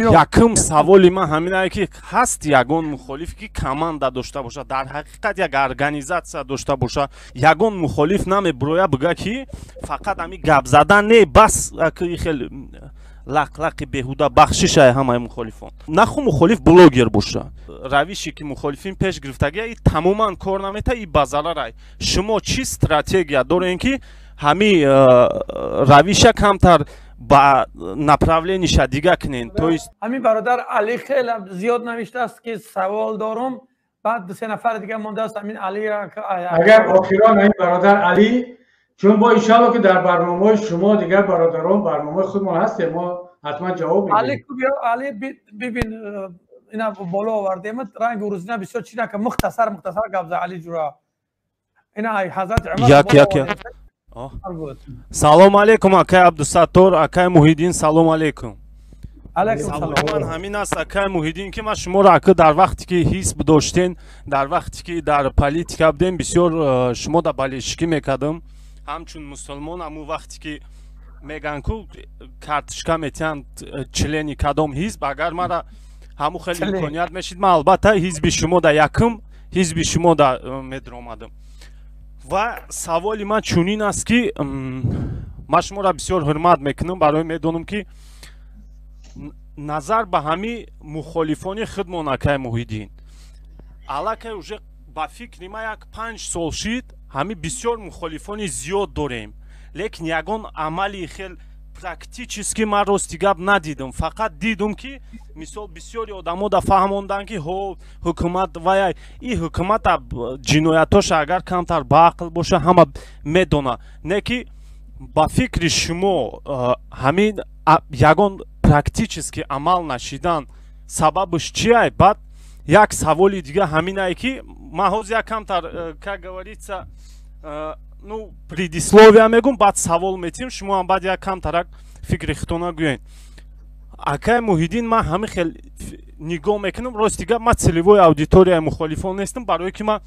Якум саволи ман ҳаминае, ки ҳаст ягон мухолиф, ки команда дошта бошад, дар ҳақиқат як организатсия дошта бошад? Ягон мухолиф намебуроя, бига, ки фақат ҳами гап задан не, бас, хел лақлақи беҳуда, бахшишай ҳамаи мухолифон. Наху мухолиф блогер боша. Равише, ки мухолифин пеш гирифтагия, и тамоман кор намета, и ба зарарай. Шумо чӣ стратегия дорем, ки ҳами равиша камтар ба направление ша дига кунен, то есть? Ҳамин бародар Али хеле зиёд навиштааст, ки савол дорум. Баъд ду се нафар дига мондааст. Ҳамин Али. Агар охирон ҳамин бародар Али, чун бо иншалло, ки дар барномаҳои шумо, дигар бародарон, барномаҳои худмон ҳастем, мо ҳатман ҷавоб медиҳем. Али, бибин, ина боло овардем, ранги урузина бисёр чи нака, мухтасар, мухтасар гап за, Али ҷура. Ина ҳазрати Умар. Як, як, як. Салом алейкум, акай Абдусаттор, акай Муҳиддин, салом алейкум. Саволи ман ҳамин аст, акай Муҳиддин, ки ман шуморо, ака, дар вақте ки ҳизб доштен, дар вақте ки дар политика будем, бисёр шумо да болельщикӣ мекардам ҳамчун мусулмон. Ҳамун вақте ки меган ку, карточка метиҳанд, члени кадом ҳизб, агар мара ҳамун хеле имконият мешид, ман албатта ҳизби шумо да, якум ҳизби шумо да медиромадам. Ва саволи ман чунин аст, ки ман шуморо бисёр ҳурмат мекунам, барои медонам, ки назар ба ҳами мухолифони худмон, акай Муҳиддин, аллакай уже ба фикри ман як 5 сол шид, ҳами бисёр мухолифони зиёд дорем, лекин ягон амали хел практически ман, рости гап, надидам. Фақат дидум, ки мисол бисёри одамо да фаҳмонданд, ки ҳо, ҳукумат вая и ҳукумата ҷиноятоша агар камтар ба ақл боша, ҳама медона. Не ки ба фикри шумо ҳамин ягон практически амал нашидан сабабаш чиай? Баъд як саволи дига ҳаминае, ки ман ҳозир як камтар, как говорится, ну, предисловия мегум, баъд савол метиҳем, шумо ҳам баъд як камтарак фикри худтона гӯед. Акай Муҳиддин, ман ҳамин хел нигоҳ мекунам. Рости гап, ман целевой аудиторияи мухолифон нестам, барое ки ман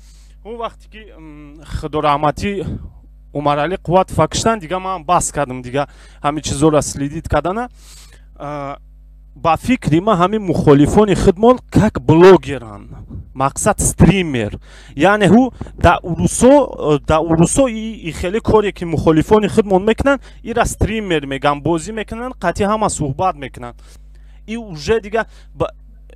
он вақте ки худораҳматӣ Умаралӣ Қувватова куштанд, дига ман бас кардам, дига ҳамин чизоро следить кардана. Ба фикри ман, ҳамин мухолифони худмон как блогеранд, мақсад стример, яъне ҳу да урусо и хеле коре, ки мухолифони худмон мекунанд, ира стример меган, бозӣ мекунанд, қатъи ҳама суҳбат мекунанд. И уже дига,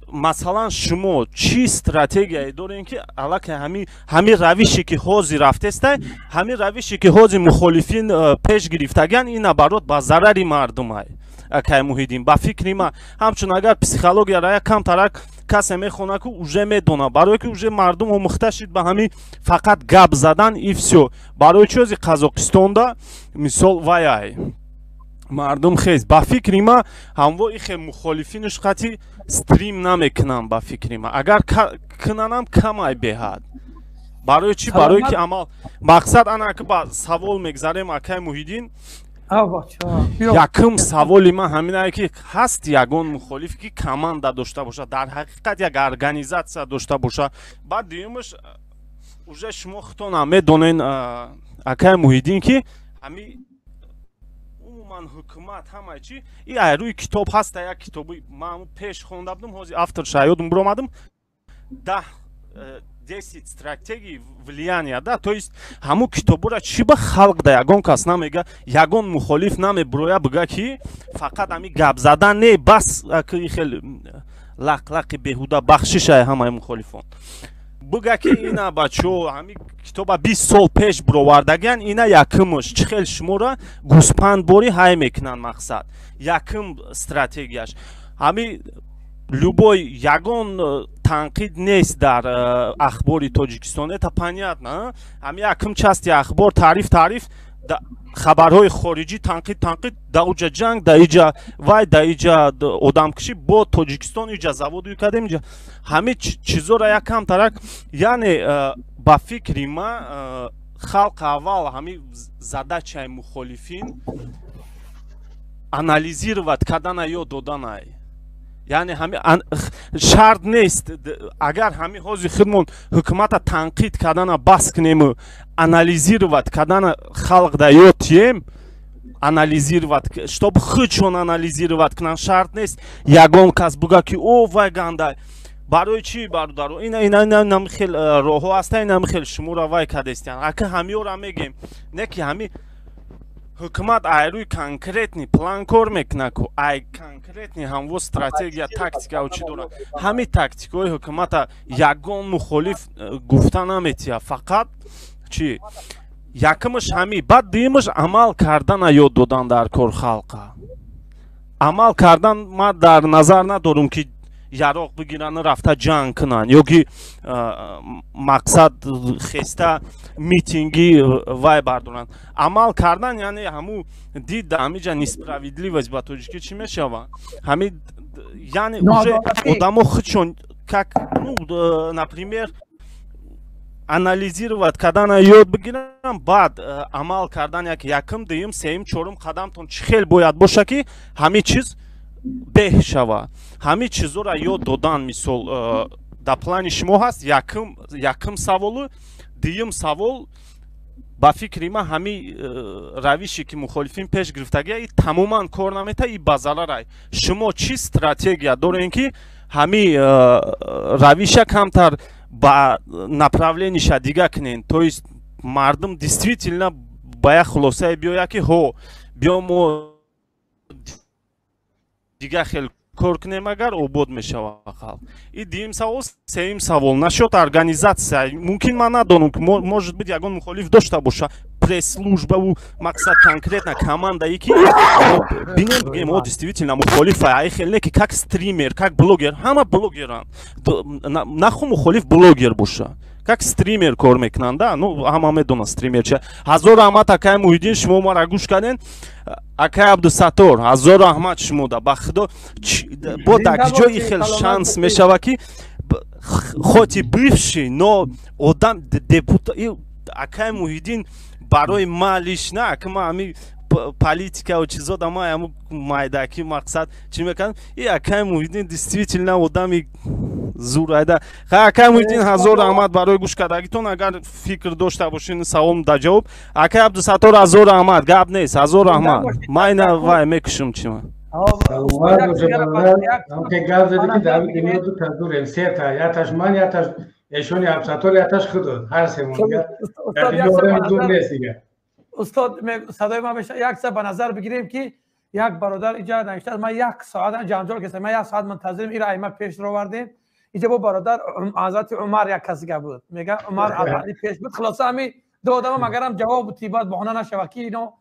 масалан, шумо чӣ стратегияе дорем, ки аллакай ҳамин равише, ки ҳозир рафтестай, ҳамин равише, ки ҳозир мухолифин пеш гирифтаган, ин наоборот ба зарари мардумай? Акай Муҳиддин, ба фикри ман, ҳамчун агар психологияра як камтарак касе мехона, ку уже медона, барое ки уже мардум омӯхта шид ба ҳамин фақат гап задан и всё. Барои чӣ ҳозир Қазоқистонда мисол ваяй мардум хез? Ба фикри ман, ҳамво ихе мухолифинаш қати стрим намекунам. Ба фикри ман, агар кунанам, камай беҳад. Барои чӣ? Барое ки амал мақсад ана ки ба савол мегзарем, акай Муҳиддин. Якум саволи ман ҳаминае, ки ҳаст ягон мухолиф, ки команда дошта бошад, дар ҳақиқат як организатсия дошта бошад? Баъд дуюмаш, уже шумо худтонам медонен, акай Муҳиддин, ки ҳами умуман ҳукумат ҳамаи чи и рӯи китоб ҳаста. Як китоби ман пеш хонда будам, ҳозир авторша ёдум биромадам, даҳ 10 стратегий влияния да. То есть ҳамун китобура чӣ ба халқ да ягон кас намега, ягон мухолиф намебуроя, бига, ки фақат ҳами гап задан не, бас, хел лақлақи беҳуда, бахшишай ҳамаи мухолифон, буга, ки ина, бачо, ҳами китоба 20 сол пеш бировардагиан, ина якумш, чӣ хел шуморо гӯспандборӣ ҳай мекунанд. Мақсад, якум стратегияш ҳами любой ягон танқид нест дар ахбори Тоҷикистон, это понятно. Ҳами якум части ахбор таъриф, таъриф, хабарҳои хориҷӣ, танқид, танқид, да уҷа ҷанг, да иҷа вай, да иҷа одамкушӣ, бо Тоҷикистон иҷа заводу кардем, иҷа ҳами чизоро як камтарак. Яъне ба фикри ман, халқ аввал ҳами задачаи мухолифин анализировать кардана ёд доданай. Яъне ҳами шарт нест, агар ҳами ҳозир худмон ҳукумата танқид кардана бас кунему анализировать кардана халқ да ёд тием. Анализировать, чтоб худшон анализировать кунанд. Шарт нест ягон кас буга, ки о, вай ганда. Барои чӣ, бародаро, ина хел роҳҳо ҳаста, инам хел шуморо вай кардестиян. Ака, ҳамиёра мегем, не ки ҳами ҳукумат ай рӯи конкретный план кор мекунад ку, ай конкретный ҳамво стратегия, тактикау чӣ дорад. Ҳами тактикаҳои ҳукумата ягон мухолиф гуфта наметиҳад. Фақат чӣ? Якумаш ҳами, баъд дуюмаш амал кардана ёд додан дар кор халқа. Амал кардан ман дар назар надорум, ки яроқ бигирану рафта ҷанг кунанд ё ки мақсад хеста митинги вай бардоранд. Амал кардан яъне ҳаму дид ҳамиҷа несправедливость, ба тоҷикӣ чӣ мешавад, ҳами, яъне уже одамо худшон, как, ну, например, анализировать кардана ёд бигирам, баъд амал кардан. Як якум, дуюм, сеюм, чорум қадамтон чӣ хел бояд боша, ки ҳамин чиз беҳ шава. Ҳамин чизоро ёд додан, мисол, дар плани шумо ҳаст? Якум саволу. Дуюм савол: ба фикри ман, ҳамин равише, ки мухолифин пеш гирифтагия, и тамоман кор намета, и ба зарарай. Шумо чӣ стратегия дорем, ки ҳамин равиша камтар ба направлениша дига кунен, то есть мардум действительно ба як хулосае биёяд, ки ҳо, биё, мо дига хел кор кунем, агар обод мешавад халқ? И дуюм савол. Сеюм савол насчёт организация. Мумкин, ман надонам, может быть, ягон мухолиф дошта боша пресс-службаву, мақсад, конкретно командае, ки бинем, бигем: о, действительно мухолифа. Ай хел не ки как стример, как блогер. Ҳама блогеранд, наху мухолиф блогер боша, как стример кор мекунанда. Ну, ҳама медонад стример чи. Ҳазор раҳмат, акай Муҳиддин, шумо мара гӯш карден. Акай Абдусаттор, ҳазор раҳмат шумода. Ба худо, бо дар ҷои хел шанс мешава, ки хоть и бывший, но одам депутат акай Муҳиддин барои ма лично, ака, ма ҳами политикаву чизо да ма ҳаму майдаки, мақсад, чӣ мекардам, и акай Муҳиддин действительно одами зур айда. Хай, акай Муҳиддин, ҳазор раҳмат барои гӯш кардагитон. Агар фикр дошта бошин, савол да ҷавоб. Акай Абдусаттор, ҳазор раҳмат, гап нест, ҳазор раҳмат. Ма ина вай мекушам, чима. Гап зади, ки дар дунё ду та дурем, сета: яташ ман, яташ эшони Абдусаттор, яташ худот, ҳар семон дар дунё одами дур нест дигар. Устод, садои ман меша? Як са ба назар бигирем, ки як бародар иҷа навиштааст. Ман як соат ҷанҷол кардам, ман як соат мунтазирем, ира айма пеш ровардем. Иҷа бо бародар ҳазрати Умар як каси гап буд, мега Умар аз Али пеш буд. Хулоса, ҳами ду одама магарам ҷавоб бути, баъд баҳона нашава, ки ино.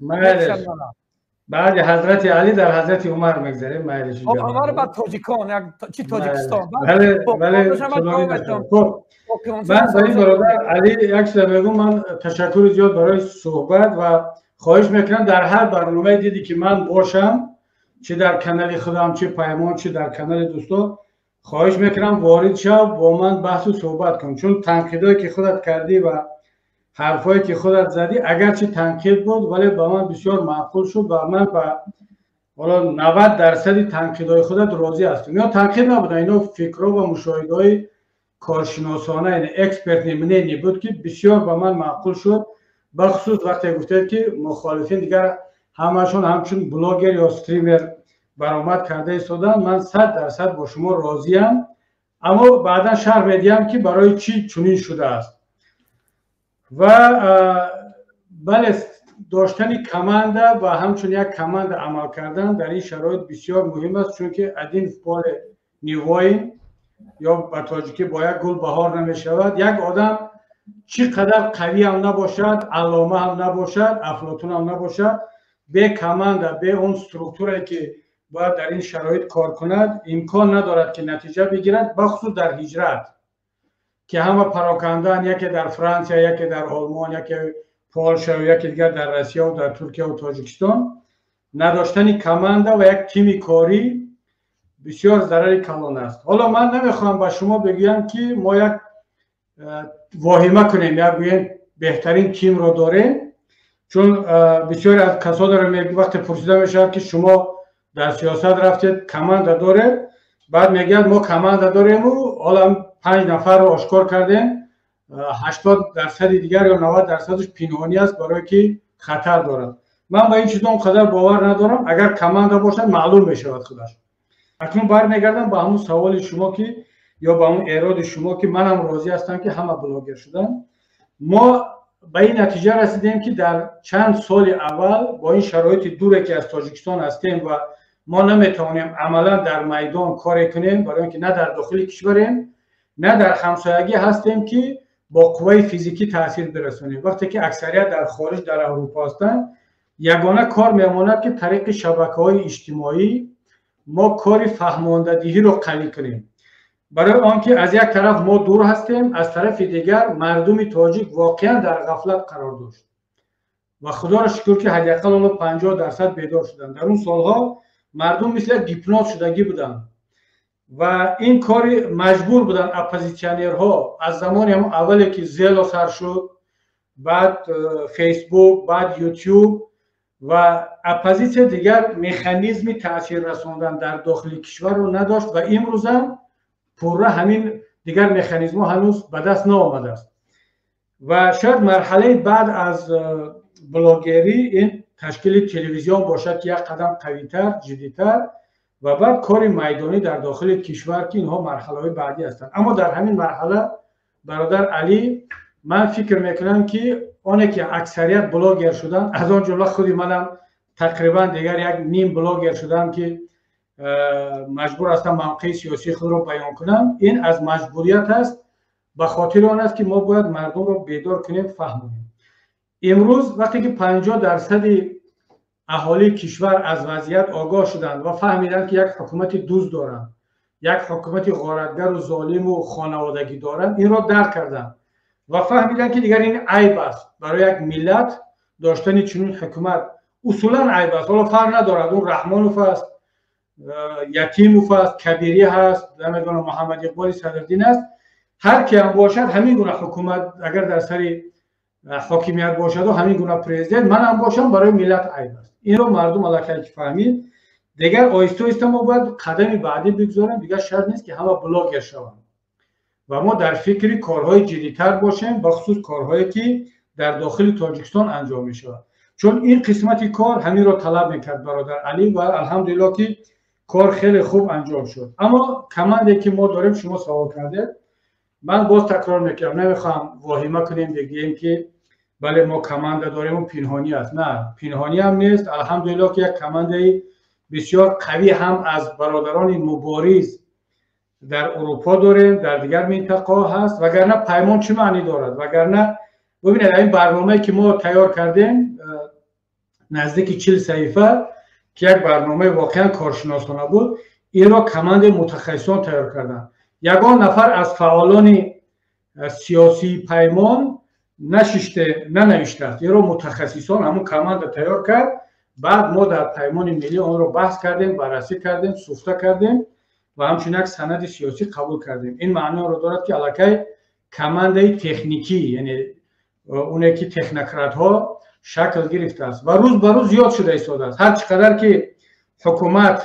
Баъди ҳазрати Али дар ҳазрати Умар мегзарем, майлиш. Умар ба тоҷикон як чи, Тоҷикистон. Бале, ман ба ин бародар Али як чиза мегӯм. Ман ташаккури зиёд барои суҳбат ва хоҳиш мекунам, дар ҳар барномае диди, ки ман бошам, чӣ дар канали худам, чӣ Паймон, чӣ дар канали дӯсто, хоҳиш мекунам, ворид шав, бо ман баҳсу суҳбат кун, чун танқидое, ки худат кардӣ ва ҳарфҳое, ки худат задӣ, агарчи танқид буд, вале ба ман бисёр маъқул шуд ва ман ба ҳоло 90 дарсади танқидҳои худат розӣ ҳастам. Ино танқид набуданд, ино фикрҳо ва мушоҳидаҳои коршиносона, яъне экспертное мнение буд, ки бисёр ба ман маъқул шуд, бахусус вақте гуфтед, ки мухолифин дигар ҳамашон ҳамчун блогер ё стример баромад карда истоданд. Ман 100% бо шумо розиям, аммо баъдан шарҳ медиҳам, ки барои чӣ чунин шудааст. Ва бале, доштани команда ва ҳамчун як команда амал кардан дар ин шароит бисёр муҳим аст, чунки один в поле не воин, ё ба тоҷикӣ бо як гул баҳор намешавад. Як одам чӣ қадар қавӣ ҳам набошад, аллома ҳам набошад, Афлотун ҳам набошад, бе команда, бе он структурае, ки бояд дар ин шароит кор кунад, имкон надорад, ки натиҷа бигирад, бахусус дар ҳиҷрат, ки ҳама парокандаанд: яке дар Франсия, яке дар Олмон, яке Полша, яке дигар дар Россияву дар Туркияву Тоҷикистон. Надоштани команда ва як тими корӣ бисёр зарари калон аст. Ҳоло ман намехоҳам ба шумо бигӯям, ки мо як воҳима кунем, як гӯем, беҳтарин тимро дорем, чун бисёре аз касонеро вақте пурсида мешавад, ки шумо дар сиёсат рафтед, команда доред, баъд мегӯяд: мо команда дорему ҳоло панҷ нафарро ошкор кардем, 80 дарсади дигар ё 90 дарсадаш пинҳонӣ аст, барое ки хатар дорад. Ман ба ин чизо он қадар бовар надорам. Агар команда бошад, маълум мешавад худаш. Акнун бармегардам ба ҳамун саволи шумо ки ё ба ҳамун эроди шумо, ки манам розӣ ҳастам, ки ҳама блогер шуданд. Мо ба ин натиҷа расидем, ки дар чанд соли аввал бо ин шароити дуре, ки аз Тоҷикистон ҳастем ва мо наметавонем амалан дар майдон коре кунем, барои он ки на дар дохили кишварем, на дар ҳамсоягӣ ҳастем, ки бо қувваи физикӣ таъсир бирасонем. Вақте ки аксарият дар хориҷ, дар Аврупо ҳастанд, ягона кор мемонад, ки тариқи шабакаҳои иҷтимоӣ мо кори фаҳмондадиҳиро қавӣ кунем, барои он ки аз як тараф мо дур ҳастем, аз тарафи дигар мардуми тоҷик воқеан дар ғафлат қарор дошт ва худоро шукр, ки ҳадди ақал ҳоло 50% бедор шуданд. Дар он солҳо мардум мисли як гипноз шудагӣ буданд ва ин кори маҷбур буданд оппозитсионерҳо. Аз замони ҳамон аввале, ки Зело сар шуд, баъд Фейсбук, баъд Ютюб, ва оппозитсия дигар механизми таъсир расондан дар дохили кишварро надошт ва имрӯзам пурра ҳамин дигар механизмҳо ҳанӯз ба даст наомадааст. Ва шояд марҳалаи баъд аз блогерӣ ин ташкили телевизион бошад, ки як қадам қавитар, ҷиддитар, ва баъд кори майдонӣ дар дохили кишвар, ки инҳо марҳалаҳои баъдӣ ҳастанд. Аммо дар ҳамин марҳала, бародар Алӣ, ман фикр мекунам, ки оне ки аксарият блогер шуданд, аз он ҷумла худи манам тақрибан дигар як ним блогер шудам, ки маҷбур ҳастам мавқеи сиёсии худро баён кунам, ин аз маҷбурият аст, ба хотири он аст, ки мо бояд мардумро бедор кунем, фаҳмонем. Имрӯз вақте ки 50 дарсади аҳолии кишвар аз вазъият огоҳ шуданд ва фаҳмиданд, ки як ҳукумати дузд доранд, як ҳукумати ғоратгару золиму хонаводагӣ доранд, инро дарк карданд ва фаҳмиданд, ки дигар ин айб аст. Барои як миллат доштани чунин ҳукумат усулан айб аст. Ҳоло фарқ надорад, он Раҳмонов аст, Ятимов аст, Кабирӣ ҳаст, намедонам, Муҳаммад Иқболи Садриддин аст, ҳар ки ҳам бошад, ҳамин гуна ҳукумат агар дар сари ҳокимият бошаду ҳамин гуна президент манам бошам, барои миллат айб аст. Инро мардум аллакай ки фаҳмид, дигар оҳиста оҳиста мо бояд қадами баъдӣ бигзорем. Дигар шарт нест, ки ҳама блогер шаванд ва мо дар фикри корҳои ҷиддитар бошем, бахусус корҳое, ки дар дохили Тоҷикистон анҷом мешавад, чун ин қисмати кор ҳаминро талаб мекард, бародар Алӣ, ва алҳамдулилло, ки кор хеле хуб анҷом шуд. Аммо команде, ки мо дорем, шумо савол кардед, ман боз такрор мекунам, намехоҳам воҳима кунем, бигӯем, ки бале, мо команда дорему пинҳонӣ аст. На, пинҳонӣ ҳам нест. Алҳамдулилло, ки як командаи бисёр қавӣ ҳам аз бародарони мубориз дар Урупо дорем, дар дигар минтақаҳо ҳаст. Вагарна Паймон чӣ маънӣ дорад? Вагарна бубинед, ин барномае, ки мо тайёр кардем, наздики 40 саҳифа, ки як барномаи воқеан коршиносона буд, инро командаи мутахассисон тайёр карданд. Ягон нафар аз фаъолони сиёсии Паймон нашиште нанавиштааст. Инро мутахассисон, ҳамун команда тайёр кард. Баъд мо дар Паймони Миллӣ онро баҳс кардем, баррасӣ кардем, суфта кардем ва ҳамчун як санади сиёсӣ қабул кардем. Ин маъноро дорад, ки аллакай командаи техникӣ, яъне оне ки технократҳо, шакл гирифтааст ва рӯз ба рӯз зиёд шуда истодааст. Ҳар чӣ қадар ки ҳукумат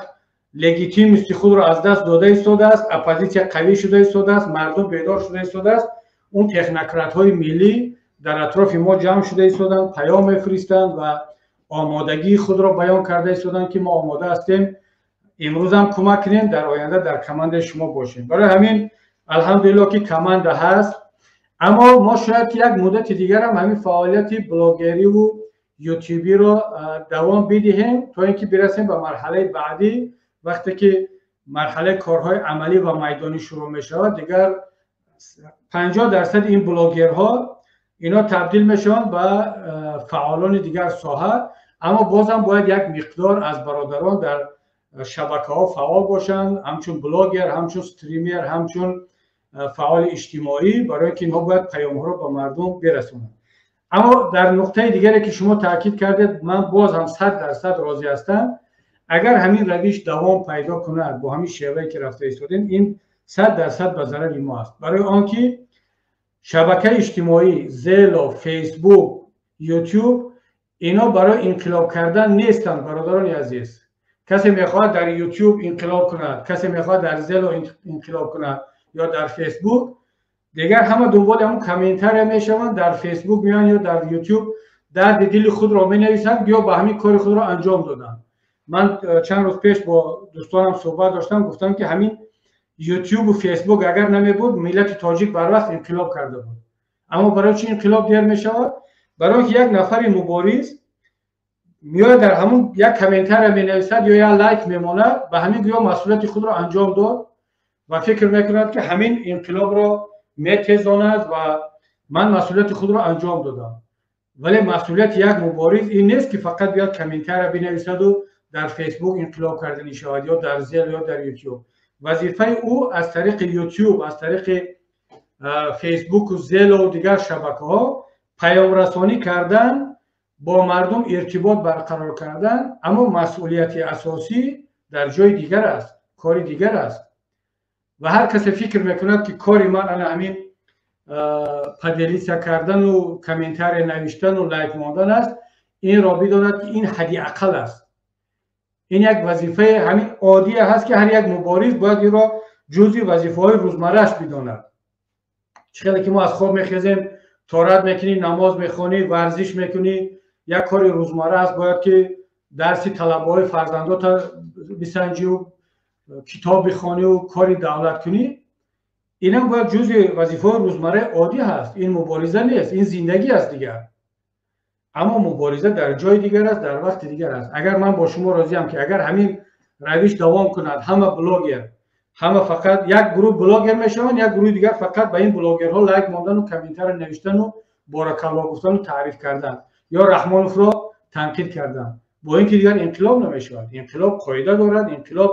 легитимности худро аз даст дода истодааст, оппозитсия қавӣ шуда истодааст, мардум бедор шуда истодааст, он технократҳои миллӣ дар атрофи мо ҷамъ шуда истоданд, паём мефиристанд ва омодагии худро баён карда истоданд, ки мо омода ҳастем имрӯзам кӯмак кунем, дар оянда дар командаи шумо бошем. Барои ҳамин алҳамдулилло, ки команда ҳаст. Аммо мо шояд ки як муддати дигарам ҳамин фаъолияти блогериву ютюбиро давом бидиҳем, то ин ки бирасем ба марҳалаи баъдӣ. Вақте ки марҳалаи корҳои амалӣ ва майдонӣ шурӯъ мешавад, дигар 50 дарсади ин блогерҳо ино табдил мешаванд ба фаъолони дигар соҳа. Аммо бозам бояд як миқдор аз бародарон дар шабакаҳо фаъол бошанд, ҳамчун блогер, ҳамчун стример, ҳамчун фаъоли иҷтимоӣ, барои ки инҳо бояд паёмҳоро ба мардум бирасонанд. Аммо дар нуқтаи дигаре, ки шумо таъкид кардед, ман боз ҳам 100% розӣ ҳастам. Агар ҳамин равиш давом пайдо кунад, бо ҳамин шевае, ки рафта истодем, ин 100% ба зарари мо аст, барои он ки шабакаи иҷтимоӣ, Зело, Фейсбук, Ютюб, ино барои инқилоб кардан нестанд, бародарони азиз. Касе мехоҳад дар Ютюб инқилоб кунад, касе мехоҳад дар Зело инқилоб кунад ё дар Фейсбук, дигар ҳама дунболи ҳамун комментария мешаванд, дар Фейсбук меоянд ё дар Ютюб. дарди дили худро менависанд, ё ба ҳамин кори худро анҷом доданд. Ман чанд рӯз пеш бо дӯстонам суҳбат доштам, гуфтам, ки ҳамин ютубу фейсбук агар намебуд, миллати тоҷик барвақт инқилоб карда буд. Аммо барои чи инқилоб дер мешавад? Барои ки як нафари мубориз меояд, дар ҳамун як комментария менависад ё як лайк мемонад, ба ҳамин гӯё масъулияти худро анҷом дод ва фикр мекунад, ки ҳамин инқилобро метезонад ва ман масъулияти худро анҷом додам. Вале масъулияти як мубориз ин нест, ки фақат биёд, комментария бинависаду дар фейсбук инқилоб карданӣ шавад ё дар зел ё дар ютуб. Вазифаи ӯ аз тариқи ютуб, аз тариқи фейсбуку зелу дигар шабакаҳо паёмрасонӣ кардан, бо мардум иртибот барқарор кардан. Аммо масъулияти асосӣ дар ҷои дигар аст, кори дигар аст. Ва ҳар касе фикр мекунад, ки кори ман ана ҳамин поделиться кардану комментария навиштану лайк мондан аст, инро бидонад, ки ин ҳадди ақал аст. Ин як вазифаи ҳамин оддие ҳаст, ки ҳар як мубориз бояд инро ҷузъи вазифаҳои рӯзмаррааш бидонад. Чӣ хеле ки мо аз хоб мехезем, тоҳорат мекунӣ, намоз мехонӣ, варзиш мекунӣ, як кори рӯзмарра аст, бояд ки дарси талабаҳои фарзандота бисанҷию китоб бихонию кори давлат кунӣ, инам бояд ҷузъи вазифаҳои рӯзмарраи оддӣ ҳаст. Ин мубориза нест, ин зиндагӣ аст дигар. Аммо мубориза дар ҷои дигар аст, дар вақти дигар аст. Агар ман бо шумо розиам, ки агар ҳамин равиш давом кунад, ҳама блогер, ҳама фақат як гурӯҳ блогер мешаванд, як гурӯҳи дигар фақат ба ин блогерҳо лайк мондану комментария навиштану боракалло гуфтану таъриф кардан ё Раҳмоновро танқид кардан, бо ин ки дигар инқилоб намешавад. Инқилоб қоида дорад, инқилоб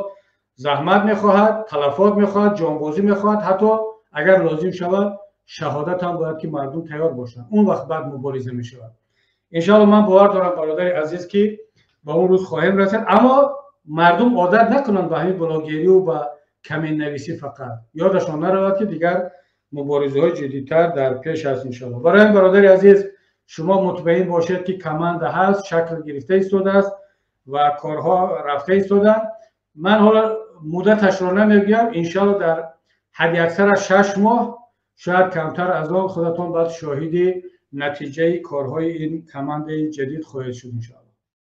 заҳмат мехоҳад, талафот мехоҳад, ҷонбозӣ мехоҳад, ҳатто агар лозим шавад, шаҳодат ҳам бояд ки мардум тайёр бошанд. Он вақт баъд мубориза мешавад, иншоалло. Ман бовар дорам, бародари азиз, ки ба он рӯз хоҳем расид. Аммо мардум одат накунанд ба ҳамин блогерию ба комментнависӣ фақат. Ёдашон наравад, ки дигар муборизаҳои ҷиддитар дар пеш аст, иншоалло. Барои ин, бародари азиз, шумо мутмаин бошед, ки команда ҳаст, шакл гирифта истодааст ва корҳо рафта истодаанд. Ман ҳоло муддаташро намегӯям. Иншоалло, дар ҳадди аксара 6 моҳ, шояд камтар аз он, худатон баъд шоҳиди натиҷаи корҳои ин командаи ҷадид хоҳед шуд, иншоалло.